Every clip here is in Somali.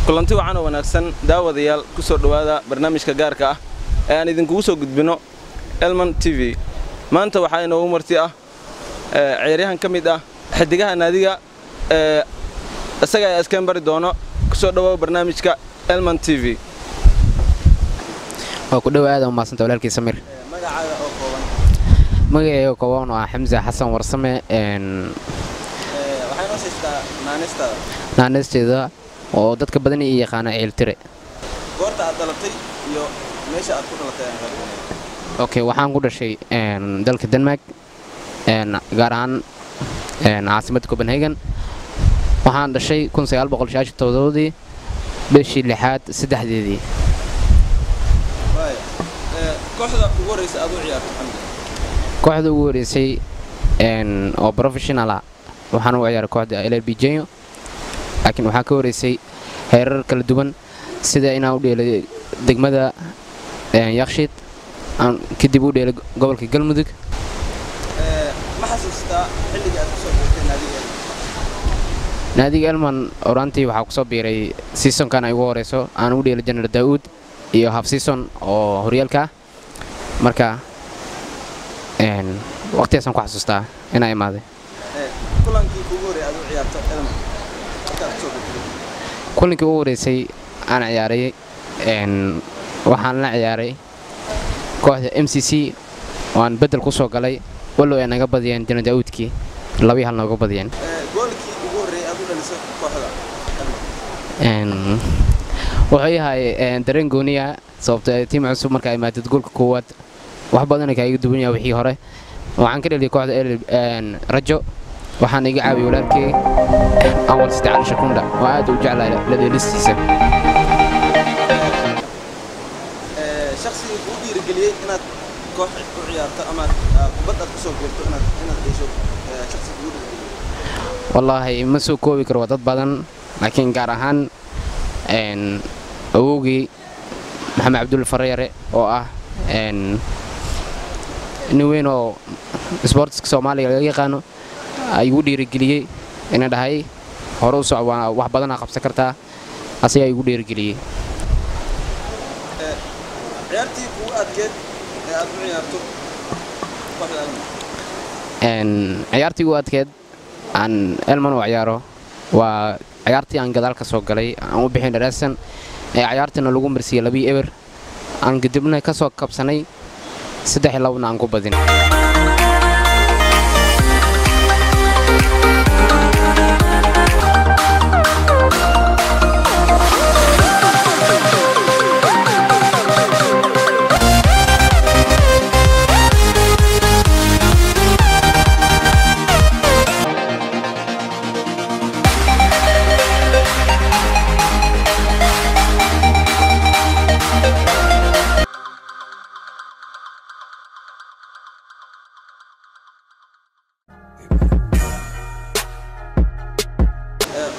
Kulanti wacan oo wanaagsan, daawadayaal. Ku soo dhowaada barnaamijka gaarka ah ee aan idinkugu soo gudbino Elman TV. Maanta waxaa inoogu marti ah ciyaaryahan ka mid ah xidigaha naadiga, isaga ay askeen bari doono. Kusoo dhawaaw barnaamijka Elman TV. Waa ku dhowaada. Umahadsanta, walaalkii Samir. Magacaaga oo kooban? Magacayga kooban waa Xamse Xasan Warsame. Waxay noo siistaa naanistaada? Naanisteeda oo dadka badan ii yaqaana Ciiltire. Goorta aad dhalatay iyo meesha aad ku dhalatay? Okay, waxaan ku dhashay dalka Denmark, gaar ahaan caasimadda Copenhagen. Waxaan dhashay 1997dii, bishii lixaad saddexdeedii. Kooxda ugu horreysa aad u ciyaarto, Xamdi? Kooxda ugu horreysay oo professional ah waxaan u ciyaaray kooxda LLB Jenyo, laakiin waxaa ka horreysay heerar kala duwan, sida inaan u dheelay degmada Yakshiid, aan kadib u dheelay gobolka Galmudug. Ma xasuustaa xilligii aad kusoo biirtay naadiga? Naadiga Elman oraantii waxaa kusoo biiray seasonkan ay ugu horeyso aan u dheelay General Daa'uud iyo half season oo horyaalka ah. Marka waqtigaasaan ku xasuustaa inaa imaaday. Kulankii kugu horreeyay aad u ciyaarto Elman markaad kusoo biirtay? Kulankii ugu horeysay aan ciyaaray waxaan la ciyaaray kooxda MCC oo aan beddel ku soo galay, wallow ay naga badiyeen General Daa'uudkii 2-1 nooga badiyeen. Goolkii ugu horreeyay aad u dhaliso kooxda Elman? Wuxuu yahay dareen gooniya, sababto team cusub marka imaadid, goolka koowaad wax badan kaaga duwan yahay wixii hore. Waxaan ka dhaliyay kooxda Rajo, waxaan iga caawiyay walaalkay Awal Sidi Cali Shakunda oo aad u jeclahay la dheelistiisa. Shakhsigii kuu dhiirigeliyey inaad koox u ciyaarto ama kubad aad kusoo biirto, inaad dheesho, shakhsi kugu dhiirigeliyey? Wallaahi ma soo koobi karo, waa dad badan, laakiin gaar ahaan awowgii Maxamed Cabdulle Farayare oo ah nin weyn oo sportska Soomaaliga laga yaqaano, igu dhiirigeliyey inaan dhahay hore u soco, waa wax badanaa qabsan kartaa. Asagaa igu dhiirigeliyey. Ciyaartii kugu adkeed ee aad u ciyaarto kooxda Elman? Ciyaartii ugu adkeed aan Elman u ciyaaro waa ciyaartii aan gadaal ka soo galay, aan u bixin dharasan, ee ciyaartiina lagu marsiiyey 2-0, aan kadibna ka soo kabsanay 3-2na aan ku badin.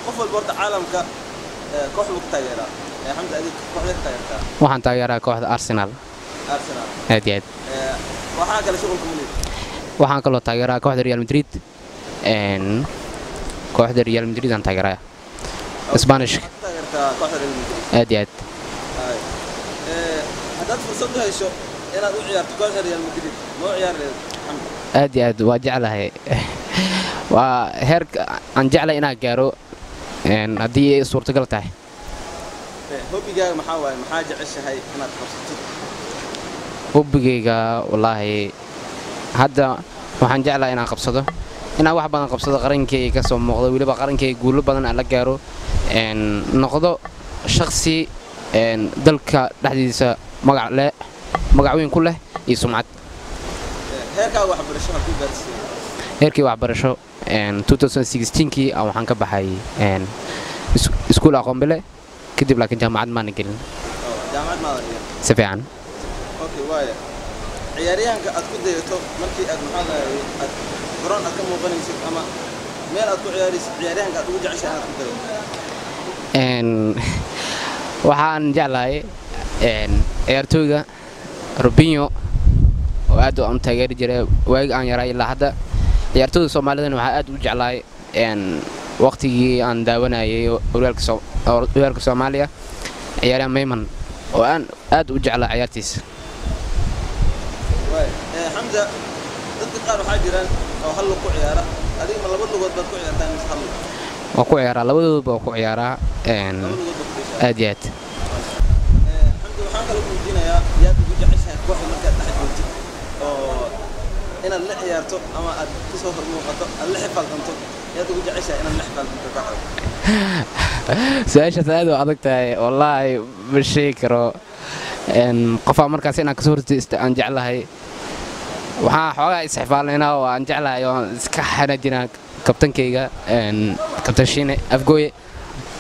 Qof walba horta caalamka koox buu ka taageeraa. Xamdi, adig kooxda ka taageertaa? Waxaan taageeraa kooxda Arsenal. Arsenal? Aad iyo aad. Waxaa kale shuqulka muliid? Waxaan kaloo taageeraa kooxda Real Madrid. Kooxda Real Madrid aan taageeraa, Spanish. Waxaad ka taageertaa kooxda Real Madrid? Aad iyo aad. Hay. Haddaad fursad u hesho inaad u ciyaarto kooxda Real Madrid, ma u ciyaari lahayd, Xamdi? Aad iyo aad, waa jeclahay. Waa heerka aan jeclahay inaan gaaro haddii ay suurtagal tahay. Hobbigaaga maxaa waaye? Maxaa jeceshahay inaad qabsatid? Hobbigayga, wallaahi hadda waxaan jeclahay inaan qabsado, inaan wax badan qabsado, qarankayga ka soo muuqdo, weliba qarankayga guulo badan aan la gaaro, noqdo shakhsi dalka dhexdiisa magac leh, magac weyn ku leh iyo sumcad. Heerkaaga waxbarasho halkuu gaarsiiyey? Heerkii waxbarasho 2016kii waxaan ka baxay iskuul Aqoonbile kadib, laakiin jaamacad maana gelin. Oo jaamacad maadan dhigan? Si fiican. Okay, waaya. Ciyaaryahanka aad ku dayato markii aad, maxaa lahaye, aad garoon aad ka muuqanaysid ama meel aad ku ciyaaraysid, ciyaaryahanka aad ugu jeceshahay inaad ku dayato? Waxaan jeclahay ciyaartooyga Robinho oo aad aan u taageeri jiray waagi aan yaraa ilaa hadda. Ciyaartooyda Soomaalidana waxaa aad u jeclahay waqtigii aan daawanayay horyaalka oo horyaalka Soomaaliya, ciyaaryahan Mayman oo aan aad u jeclaa ciyaartiisa. Waay Xamza, dadka qaar waxaa jiraan oo hal lug ku ciyaara, adiga ma laba lugood baad ku ciyaartaa mise hal lug? Waa ku ciyaaraa, labadoodaba waa ku ciyaaraa. Laba lugood baad ku dheeshaa? Aad iyo aad. Xamza, waxaan kaloo ku weydiinayaa, yaad ugu jeceshahay kooxda markaad dhex joogtid oo inaad la ciyaarto ama aad kasoo hor muuqato, aad la xifaaltanto? Yaad ugu jeceshahay inaad la xifaaltanto kooxda? Su-aashaas aad u adag tahay, wallaahi ma sheegi karo. Qofaa markaas inaan kasoo horjeesto aan jeclahay, waxaan xoogaa isxifaalnaynaa oo aan jeclahay oo aan iska xanaajinaa kabtankayga, kabtan Shiine Afgooye,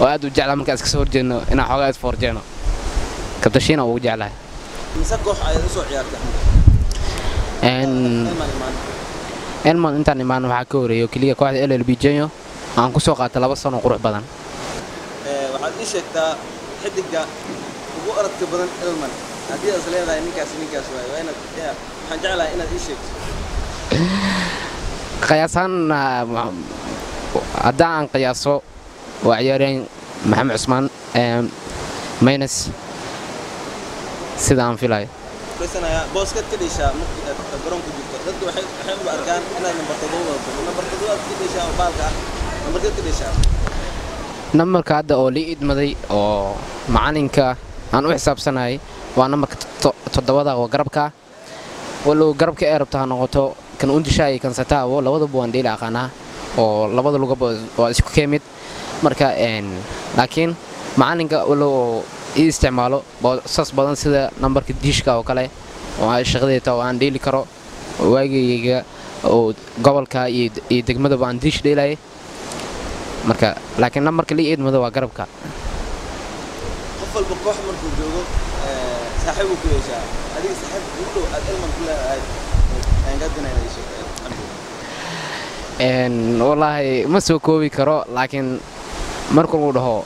oo aad u jeclaa markaan iska soo horjeedno inaan xoogaa isfoorjeeno. Kabtan Shiine ugu jeclahay. Mise koox ayaad usoo ciyaartay, Xamza? Elman imaan. Elman intaan imaan waxaa ka horeeyo keliya kooxda LLB Jenyo aan ku soo qaatay 2 sano qurux badan. Waxaad ii sheegtaa xidiga ugu orodka badan Elman, haddii aad is leedahay ninkaasi ninkaas waaye, waa inaad ya, waxaan jeclahay inaad ii sheegto. Qiyaasaan haddaan aan qiyaaso, waa ciyaaryahan Maxamed Cusmaan Maynes, sida aan filayo. Raysanayaa booskaad ka dheeshaa markii aad garoonku jirto? Dadka waxay u arkaan inaad nambar 7 wadato. Nambar 7 aad ka dheeshaa oo baalka ah, nambarkeed ka dheeshaa? Nambarka hadda oo lii idmaday oo macalinka aan u xisaabsanahay waa nambarka 7-da oo garabka, walow garabka ee rabta ha noqoto kan undishaa iyo kan sataawo, labadaba waan dheeli aqaanaa oo labada lugaba waa isku keemid. Marka laakiin macalinka walow oo ii isticmaalo boosas badan sida nambarka diishka oo kale oo aan shaqadeeta oo aan dheeli karo, waagayga oo gobolka iyo degmadaba aan diish dheelayay. Marka laakiin nambarka lii idmada waa garabka. Qof walba koox markuu joogo saaxiib uu ku yeeshaa. Adiga saaxiib ugu dhow aad Elman ku leedahay ayaan kaa doonaya inaad ii sheegto, Xamza. Wallaahi ma soo koobi karo, laakiin marka uu dhaho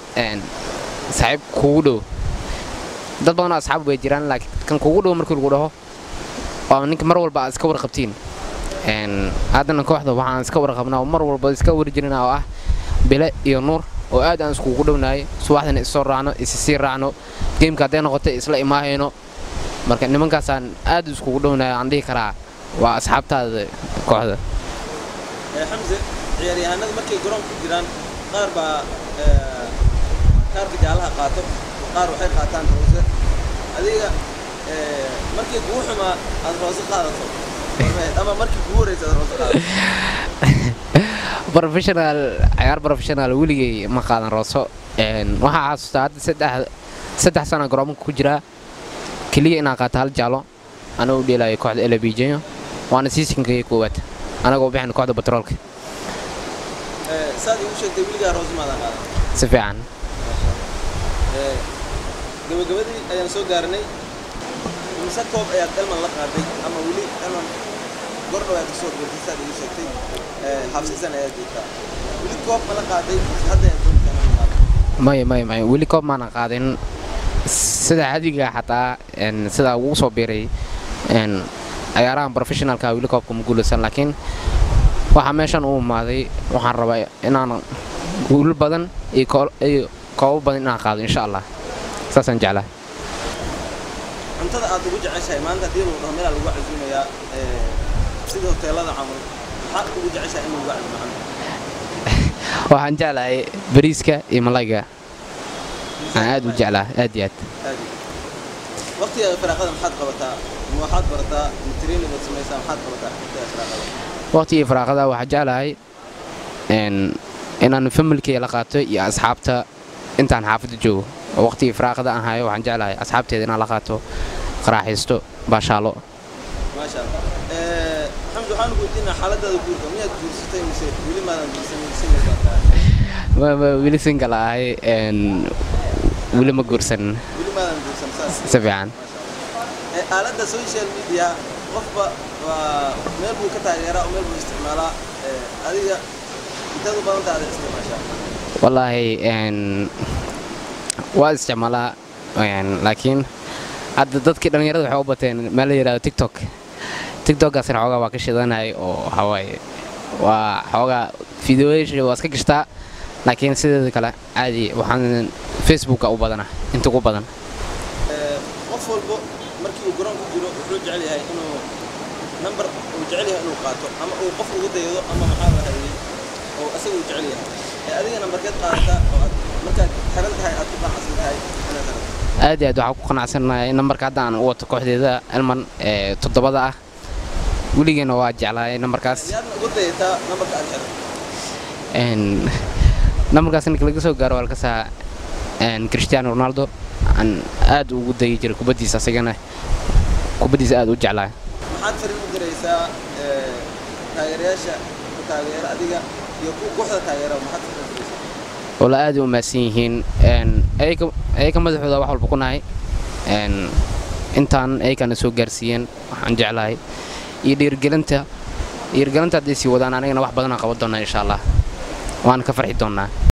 saaxiib kugu dhow, dad badan oo asxaab way jiraan, laakiin kan kugu dhow markii lagu dhaho waa ninka mar walba aad iska warqabtiin. Haddana kooxda waxaan iska warqabnaa oo mar walba iska wari jirina oo ah Bile iyo Nuur, oo aad aan iskugu dhownahay, subaxdana issoo raacno, isi sii raacno, game-ka hadday noqoto isla imaahayno. Marka nimankaasaan aad iskugu dhownahay, aan dhihi karaa waa asxaabtaada kooxda. Xamse, ciyaaryahanada markay garoonka ku jiraan qaar baa kaarka jaalaha qaato, qaar waxay qaataan roose. Adiga markii kugu xumaa aad roose qaadato ama markii kugu horeysa aad roose qaadato? Professional, ciyaar professional weligay ma qaadan rooso. Waxaa xasuustaa hadda 3 sano garoonka ku jiraa keliya inaan qaato hal jaalo, anagoo u dheelayo kooxda LBJ, waana season-kayga koowaad anagoo bixin kooxda Batroolka. Saad igu sheegtay, weligaa roose maadan qaadan? Si fiican. Gabagabadii ayaan soo gaarnay. Mise koob ayaad Elman la qaaday ama weli Elman gordhow ayaad kasoo goortay? Saad igu sheegtay, half season ayaad joogtaa. Weli koob ma la qaaday mise hadda ayaad doonaysaa inaad la qaado? Maya, maya, maya, weli koob maanan qaadin. Sida caadiga xataa sidaa ugu soo biiray ciyaarahan professional-ka weli koobka ma guulaysan, laakiin waxaa meeshan u imaaday waxaan rabaa inaan guulo badan iyo koobo badan inaan qaado, insha Allah, saasaan jeclaa. Cuntada aad ugu jeceshahay maanta haddii lagu dhaho meelaa lagu casuumayaa, sida hoteelada camal, maxaad ugu jeceshahay in lagu casuumo, Xamza? Waxaan jeclahay bariiska iyo malayga aan aad u jeclaa, aad iyo aad. Aad iyo waqtiga firaaqada maxaad qabataa? Ma waxaad barataa, ma training baad samaysaa? Maxaad qabataa waqtiga firaaqada? Waqtigii firaaqada waxaan jeclahay inaan family-kayga la qaato iyo asxaabta intaan xaafadda joogo, oo waqtigii firaaqada aan hayo waxaan jeclahay asxaabteeda inaan la qaato, qaraaxaysto, baashaalo. Maasha Allah. Xamza, waxaan ku weydiinaa xaaladaada guurka. Miyaad guursatay mise weli maadan guursan, single baad tahay? Weli single ahay, weli ma guursan. Weli maadan guursan, saas? Si fiican. Maasha Allah. Aaladda social media qofba waa meel buu ka taageeraa oo meel buu isticmaalaa. Adiga inteed u badan tahay aad isticmaashaa? Wallaahi waa isticmaalaa, laakiin hadda dadkii dhallinyarada waxay u bateen meel la yidhahdo TikTok. TikTok-aasina xoogaa waa ka shidanahay, oo waxaa waaye waa xoogaa fiidiyoyaasha waa iska gashtaa, Laakiin sideeda kale caadi waxaan Facebooka u badana inta ugu badan. Qof walbo markii uu garoonka jiro wuxuu jecel yahay inuu number uu jecel yahay inuu qaato ama uu qof ugu daydo ama maxaa la hayay oo asaga uu jecel yahay. Adiga nambarkeed qaadata oo aad markaad xiran tahay aad ku qanacsan tahay inaad xirato? Aad iyo aad waxaan ku qanacsanahay nambarka hadda aan u wato kooxdeeda Elman ee 7 ah. Weligeena waa jeclahay nambarkaas. Yaadna ugu dayataa nambarka aad xirato? Nambarkaas ninka laga soo gaaro waa lakasaa Cristiano Ronaldo, aan aad ugu dayi jiray kubaddiisa, asagana kubaddiisa aad u jeclahay. Maxaad fariin u diraysaa taageerayaasha ku taageera adiga iyo kuwa kooxda taageera? Maxaad fariin u diraysaa? Wala aad u mahadsan yihiin, ayaga madaxooda wax walba ku nahay, intaan ayagana soo gaarsiiyeen. Waxaan jeclahay iyo dhiirigelinta hadday sii wadaan, anigana wax badan aan qaban doonaa insha Allah, waan ka farxi doonaa.